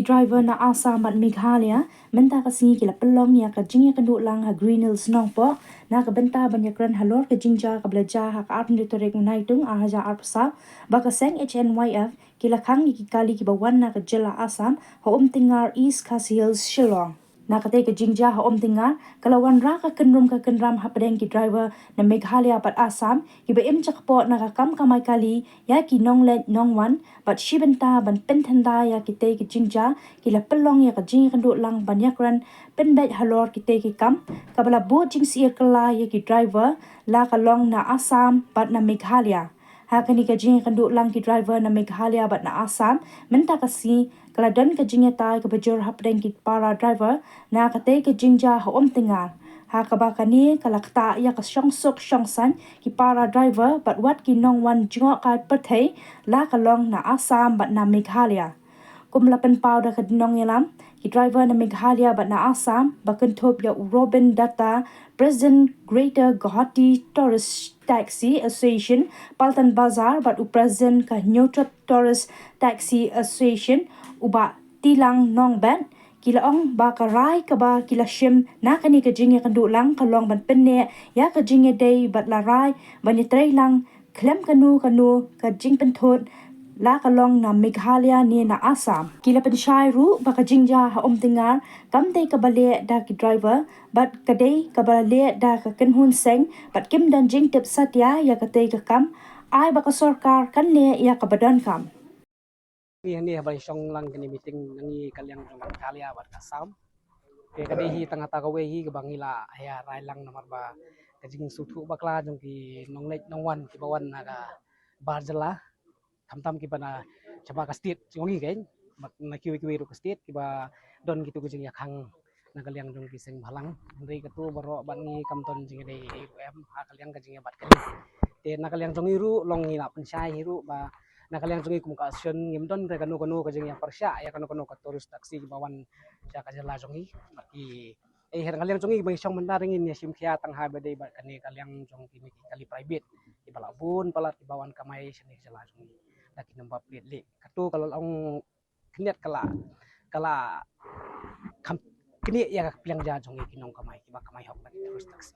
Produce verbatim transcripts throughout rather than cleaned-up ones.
Driver na Assam bad Meghalaya mynta ka sngi ki la pynlong ïa ka jingïakynduh lang ha Green Hills Nongpoh na ka bynta ban ïakren halor ka jingjia kaba la jia ha ka arphew tarik u Naitung ar hajar arphew saw ba ka seng H N Y F ki la khang ïa ki kali kiba wan na ka jylla Assam ha Umtyngar, East Khasi Hills, Shillong. Na katei ka jingjia ha Umtyngar ka la wanrah ka kynrum ka kynram hapdeng ki driver na Meghalaya bad Assam kiba im jakpoh na ka kam kamai kali ïa ki nongleit nongwan bad shi bynta ban pynthymmai ïa kitei ki jingjia ki la pynlong ïa ka jingïakynduh lang ban ïakren pynbeit halor kitei ki kam kaba la buh jingsyier kylla ïa ki driver la ka long na Assam bad na Meghalaya. Ha kane ka jingïakynduh lang ki driver na Meghalaya bad na Assam mynta ka sngi ka la don ka jingïatai kaba jur hapdeng ki para driver na katei ka jingjia ha Umtyngar, ha kaba kane ka la ktah ïa ka shongsuk shongsaiñ ki para driver bad wat ki nongwan jngohkai pyrthei la ka long na Assam bad na Meghalaya. Kum la pynpaw da ka nongïalam, ki driver na Meghalaya bad na Assam ba kynthup ïa u Robin Datta, President, Greater Guwahati Tourist Taxi Association, Paltan Bazar, bad u President ka Hynñiewtrep Tourist Taxi Association, u Bah Tilang Nongbet, ki la ong ba ka rai kaba ki la shim na kane ka jingïakynduh lang ka long ban pynneh ïa ka jingïadei bad la rai ban ïatreilang khlem kano kano ka jingpynthut la ka long na Meghalaya ne na Assam. Ki la pynshai ruh ba ka jingjia ha Umtyngar kam dei kaba leh da ki driver bad ka dei kaba leh da ka kynhun seng bad kim don jingtip satia ïa katei ka kam, ai ba ka sorkar kan leh ïa kaba donkam. Ngi hangne haba ngi shong lang kane meeting na ngi ka liang jong ka Meghalaya bad ka Assam. Te ka dei hi tang kata kawei hi kaba ngi la ïa rai lang namar ba ka jingsngewthuh bakla jong ki nongleit nongwan kiba wan na ka bar jylla. Khamtam kiba na shaba ka state jong ngi kein. Bad na kiwei kiwei ruh ka state kiba don kito ki jingïakhang na ka liang jong ki seng bhalang. Hynrei kato baroh bad ngi kam don jingïadei ei ruh em ha ka liang ka jingïabat kane. Te na ka liang jong ngi ruh long ngi la pynshai hi ruh ba na ka liang jong ngi kum ka association ngim don re kano kano ka jingïapyrshah ïa kano kano ka tourist taxi kiba wan sha ka jylla jong ngi. Bad ki, eh, na ka liang jong ngi ba ngi shong mynta ngin ïa shim khia tang ha ba dei bad kane ka liang jong kine ki kali private kiba la bun palat kiba wan kamai shane ka jylla jong ngi da ki number plate leh. Kato ka la long khyndiat ka la, ka la kham knieh ïa ka pliang ja jong ngi ki nongkamai kiba kamai hok na ki tourist taxi.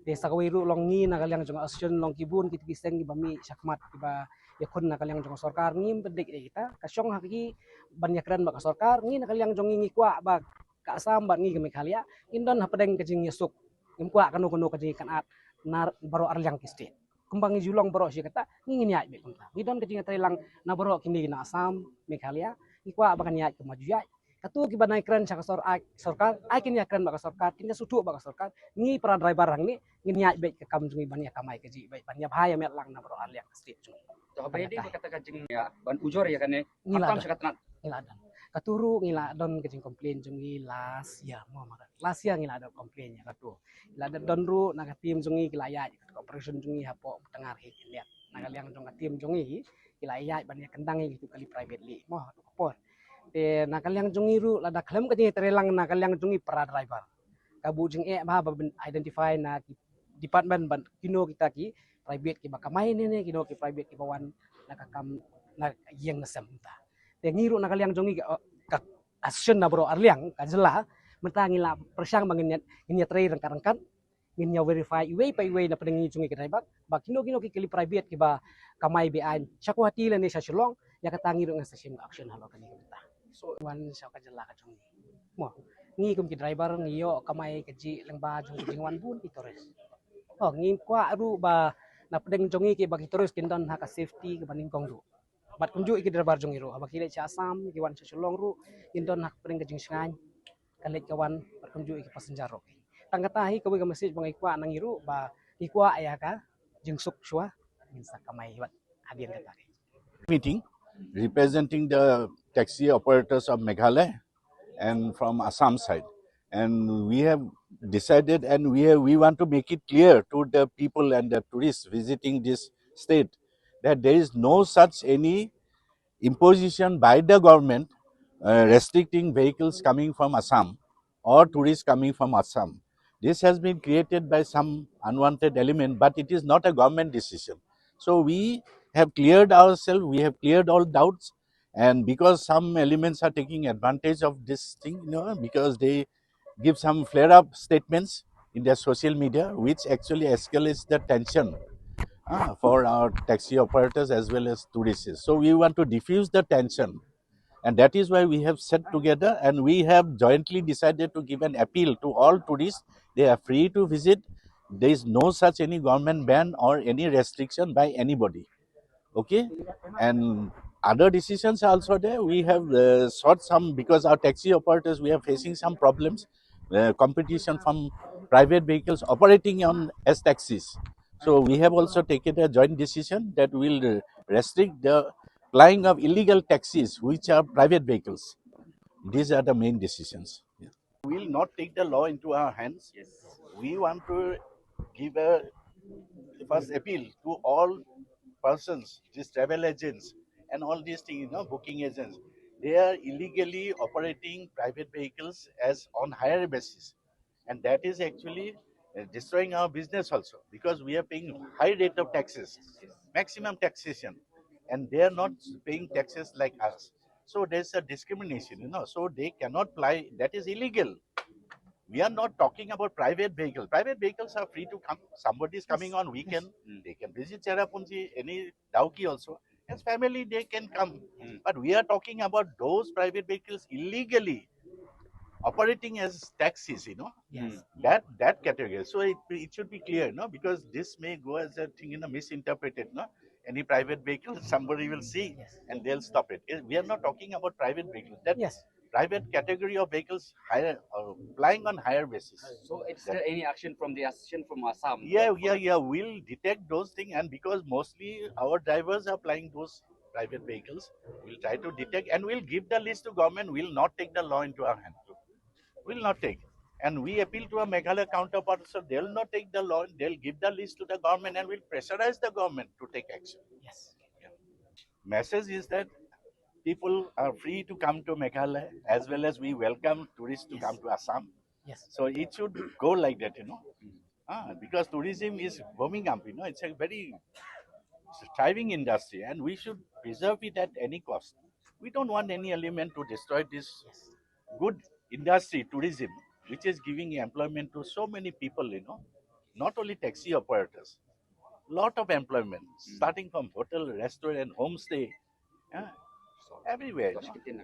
Te sa kawei ruh long ngi na ka liang jong association long ki bun kito ki seng kiba mih shakhmat kiba ïakhun na ka liang jong sorkar, ngim pyndik ïa kita, ka shong ha ki ban ïakren bad ka sorkar. Ngi na ka liang jong ngi ngi kwah ba ka Assam bad ngi ka Meghalaya ngin don hapdeng ka jingïasuk, ngim kwah kano kano ka jingïakynad na baroh arliang ki state. Kumba ngi ju long baroh shi katta, ngi ngin ïaid beit kumta. Ngi don ka jingïatreilang na baroh kine na Assam, Meghalaya, ngi kwah ba kan ïaid kumba ju ïaid. Kato kiba nai kren sha ka sor-, ai, sorkar, ai kin ïakren bad ka sorkar, kin ïasngewthuh bad ka sorkar, ngi para driver hangne ngin ïaid beit ka kam jong ngi ban ïakamai kajih beit, ban ïabha ïamet lang na baroh arliang ka state jong ngi. To haba ïadei bad kata ka jingïa ban ujor ïa kane, ngi la don. Ngi la don. Kato ruh ngi la don ka jingcomplain jong ngi last year, mo, last year ngi la don complain ïa kato. La don ruh na ka team jong ngi ki la ïaid ka operation jong ngi hapoh Umtyngar hi ki liat. Na ka liang jong ka team jong ngi ki la ïaid ban ïakynduh ïa kitu kali privately. Mo, tu ka por. Te na ka liang jong ngi ruh lada khlem ka jingïatreilang na ka liang jong ngi para driver, ka buh jingeh bha ba ban identify na ki department ban kino kita ki private kiba kamai ne ne kino ki private kiba wan na ka kam na ïing na sem ta. Te ngi ruh na ka liang jong ngi ka, ka association na baroh arliang ka jylla mynta ngi la pyrshang ba ngin ïa, ngin ïatrei ryngkat ryngkat, ngin ïa verify iwei pa iwei na pdeng ngi jong ngi ki driver ba kino kino ki kali private kiba kamai be-aiñ sha Guwahati lane sha Shillong, ïa kata ngi ruh ngin sa shim action halor kane ka bynta. So wan sha ka jylla ka jong ngi, mo, ngi kum ki driver ngi ïoh kamai kajih lyngba jong ki jingwan bun ki tourist. Oh, ngi kwah ruh ba na pdeng jong ngi kiba ki tourist kin don ha ka safety kaba nyngkong ruh. Bad kumjuh ïa ki driver jong ngi ruh haba ki leit sha Assam, ki wan sha Shillong ruh, kin don ha ka pdeng ka jingshngaiñ ka leit ka wan, bad kumjuh ïa ki passenger ruh. Tang kata hi kawei ka message ba ngi kwah na ngi ruh ba ngi kwah ïa ka jingsuk shuwa, ngin sa kamai bad hadien kata. Meeting representing the taxi operators of Meghalaya and from Assam side. And we have decided and we have, we want to make it clear to the people and the tourists visiting this state that there is no such any imposition by the government, uh, restricting vehicles coming from Assam or tourists coming from Assam. This has been created by some unwanted element, but it is not a government decision. So we have cleared ourselves, we have cleared all doubts, And because some elements are taking advantage of this thing, you know, because they give some flare up statements in their social media, which actually escalates the tension uh, for our taxi operators as well as tourists. So we want to diffuse the tension. And that is why we have sat together and we have jointly decided to give an appeal to all tourists. They are free to visit. There is no such any government ban or any restriction by anybody. Okay? And other decisions are also there. We have uh, sought some, because our taxi operators, we are facing some problems, uh, competition from private vehicles operating on as taxis. So we have also taken a joint decision that we'll uh, restrict the plying of illegal taxis, which are private vehicles. These are the main decisions. We'll not take the law into our hands. Yes. We want to give a first appeal to all persons, these travel agents and all these things, you know, booking agents. They are illegally operating private vehicles as on hire basis. And that is actually uh, destroying our business also, because we are paying high rate of taxes, maximum taxation, and they are not paying taxes like us. So there's a discrimination, you know. So they cannot ply. That is illegal. We are not talking about private vehicle. Private vehicles are free to come. Somebody is coming on weekend. They can visit Cherrapunji, any Dawki also. As family, they can come. But we are talking about those private vehicles illegally operating as taxis, you know. Yes. That that category. So it, it should be clear, no, because this may go as a thing, you know, misinterpreted, no. Any private vehicle, somebody will see and they'll stop it. Eh, we are not talking about private vehicles. That Yes. Private category of vehicles hire or plying on hire basis. So it's there any action from the association from Assam? Yeah, yeah, yeah. We'll detect those things, and because mostly our drivers are plying those private vehicles, we'll try to detect and we'll give the list to government. We'll not take the law into our hand. We'll not take. And we appeal to our Meghalaya counterparts, so they'll not take the law. They'll give the list to the government, and we'll pressurize the government to take action. Yes. Message is that people are free to come to Meghalaya, as well as we welcome tourists to Yes. come to Assam. Yes. So it should go like that, you know. Ah, because tourism is booming up, you know, it's a very thriving industry, and we should preserve it at any cost. We don't want any element to destroy this good industry, tourism, which is giving employment to so many people, you know, not only taxi operators, lot of employment, starting from hotel, restaurant, homestay, yeah, everywhere, you know.